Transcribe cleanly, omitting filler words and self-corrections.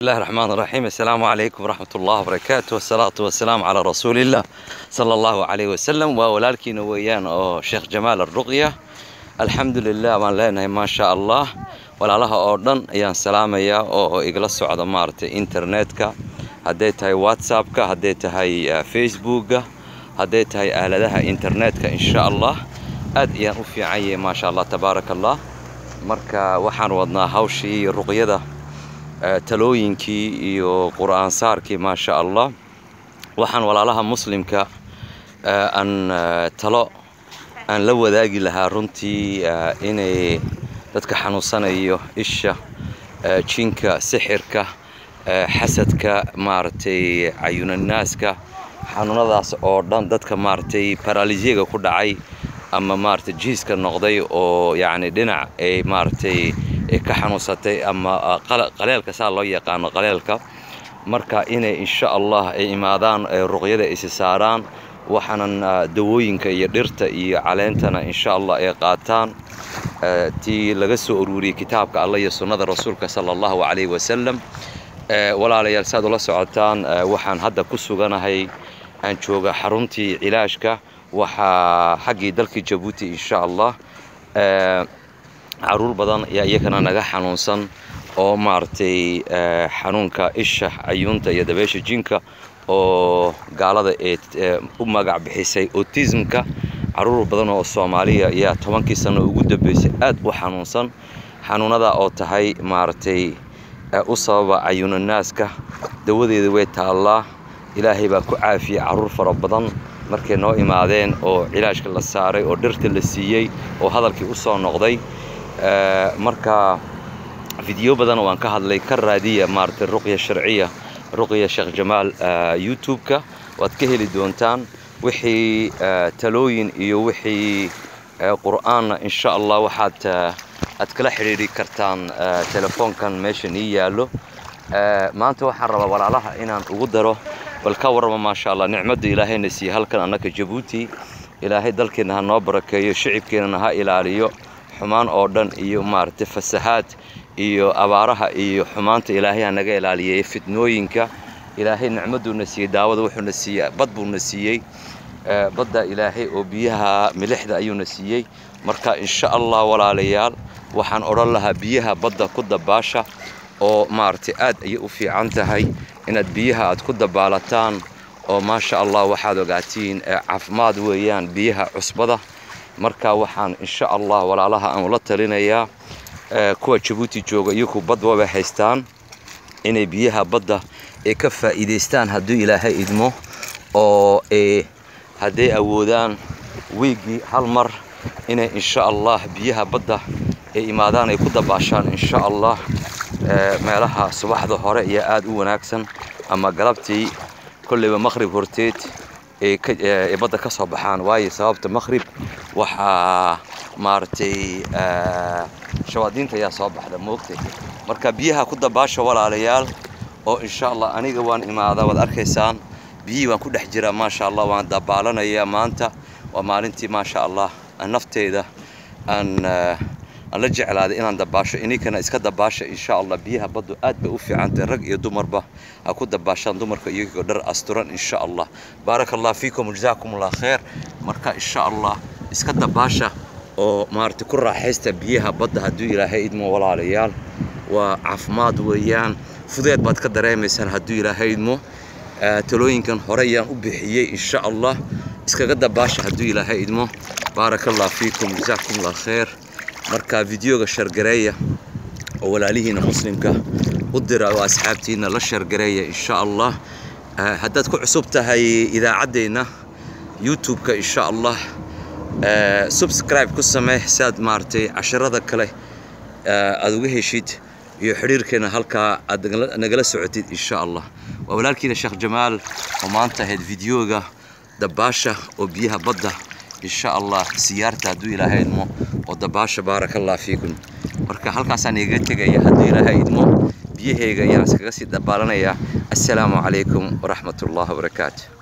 الله الرحمن الرحيم. السلام عليكم ورحمة الله وبركاته، والصلاة والسلام على رسول الله صلى الله عليه وسلم. Waa walaalkiina weeyaan oo Sheekh Jamaal Arruqya. Alxamdulilah baan leenahay, maasha Allah. Walaalaha oo dhan ayaan salaamayaa oo igala socda maaragtay internetka, hadday tahay WhatsAppka, hadday tahay Facebooka, hadday tahay aaladaha internetka. Insha Allah aad ayaan u fiican yahay, maasha Allah, tabaaraka Allah. Marka waxaan wadnaa hawshii ruqyada, talooyinkii iyo qur-aan saarkii, maasha Allah. Waxaan walaalaha muslimka aan talo aan la wadaagi lahaa runtii inay dadka xanuunsanayo isha, jinka, sixirka, xasadka, maaragtay cayunanaaska, xanuunadaas oo dhan, dadka maaragtay paralysega ku dhacay ama maaragtay jiiska noqday oo yacni dhinac ay maaragtay ka xanuunsatay ama qaleelka saa loo yaqaano qaleelka, marka inay insha Allah ay imaadaan, ruqyada isi saaraan, waxaanan dawooyinka iyo dhirta iyo caleentana insha Allah ay qaataan, tii laga soo ururiyey kitaabka Allah iyo sunnada rasuulka sala Allahu calayhi wasalam. Walaalayaal, saad ula socotaan, waxaan hadda ku suganahay, aan jooga xaruntii cilaashka, waxaa xaggii dalkii Jabuuti. Insha Allah caruur badan ayaa iyakana naga xanuunsan oo maaragtay xanuunka isha, cayuunta iyo dabeesha jinka oo gaalada ee u magac bixisay autismka. Caruur badan oo Soomaaliya ayaa 10kii sano ugu dambeysay aad u xanuunsan, xanuunada oo tahay maaragtay u sababa cayunanaaska. Dawadeeda way taallaa, Ilaahay baa ku caafiyey caruur fara badan markay noo imaadeen oo cilaashka la saaray oo dhirta la siiyey oo hadalkii u soo noqday. Marka video badan waan ka hadlay, ka raadiya maaragtay ruqya sharciya, ruqya Sheekh Jamaal, YouTube-ka waad ka heli doontaan wixii talooyin iyo wixii qur-aanna. Insha Allah waxaad aad kala xidhiidhi kartaan telefoonkan meeshan ii yaallo. Maanta waxaan rabaa walaalaha inaan ugu daro, bal ka warrama, maasha Allah, nicmadda Ilaahayna siiye halkan annaka Jabuuti. Ilaahay dalkeenna ha noo barakeeyo, shicibkeennana ha ilaaliyo xumaan oo dhan iyo maaragtay fasahaad iyo abaaraha iyo xumaanta. Ilaahay ha naga ilaaliyay fitnooyinka. Ilaahay nicmaduuna siiyey, daawada wuxuuna siiyey, bad buuna siiyey, badda Ilaahay oo biyaha milixda ayuuna siiyey. Marka insha Allah walaalayaal, waxaan odhan lahaa biyaha badda ku dabaasha oo maaragtay aad ayay u fiican tahay inaad biyaha aad ku dabaalataan oo maasha Allah waxaad ogaatiin caafimaad weeyaan biyaha cusbada. Marka waxaan insha Allah walaalaha aan ula talinayaa, kuwa Jabuuti jooga iyaku bad waba haystaan, inay biyaha badda ay ka faa'iidaystaan hadduu Ilaahay idmo, oo hadday awoodaan wiiggii hal mar inay insha Allah biyaha badda ay imaadaan, ay ku dabaashaan insha Allah. Meelaha subaxda hore ayaa aada u wanaagsan ama galabtii, kolleyba maqrib horteed ay badda ka soo baxaan, waayo sababta maqrib waxaa maaragtay shawaadiinta ayaa soo baxda, moogtay. Marka biyaha ku dabaasha walaalayaal oo insha Allah aniga waan imaadaa, waad arkaysaan, biyihii waan ku dhex jiraa, maasha Allah, waan dabaalanayaa. Maanta waa maalintii maasha Allah nafteyda aan la jeclaaday inaan dabaasho. Ininkana iska dabaasha insha Allah. Biyaha baddu aad bay u fiicantahay, rag iyo dumarba ha ku dabaashaan, dumarka iyagoo dhar asturan insha Allah. Baaraka Allah fiikum, jazaakum Allah kheer. Marka insha Allah iska dabaasha oo maaragtay ku raaxaysta biyaha badda hadduu Ilaahay idmo. Walaalayaal, waa caafimaad weeyaan, fudeed baad ka dareemaysaan hadduu Ilaahay idmo. Talooyinkan hore ayaan u bixiyey, insha Allah iskaga dabaasha hadduu Ilaahay idmo. Baaraka Allah fiikum, jazaakum Allah kheer. Marka videoga share gareeya oo walaalihiina muslimka u dira oo asxaabtiina la share gareeya insha Allah. Haddaad ku cusub tahay idaacaddeenna YouTube-ka, insha Allah subscribe ku samee si aad maaragtay casharada kale aada uga heshid iyo xidhiirkeena halkaa aad nagala socotid insha Allah. Waa walaalkiina Sheekh Jamaal oo maanta ahayd videoga dabaasha oo biyaha badda insha Allah siyaarta hadduu Ilaahay idmo oo dabaasha. Baaraka Allah fiikum. Marka halkaasaan igaga tegaya hadduu Ilaahay idmo, biyahayga ayaan iskaga sii dabaalanayaa. Assalaamu calaykum waraxmat ullahi wabarakaatu.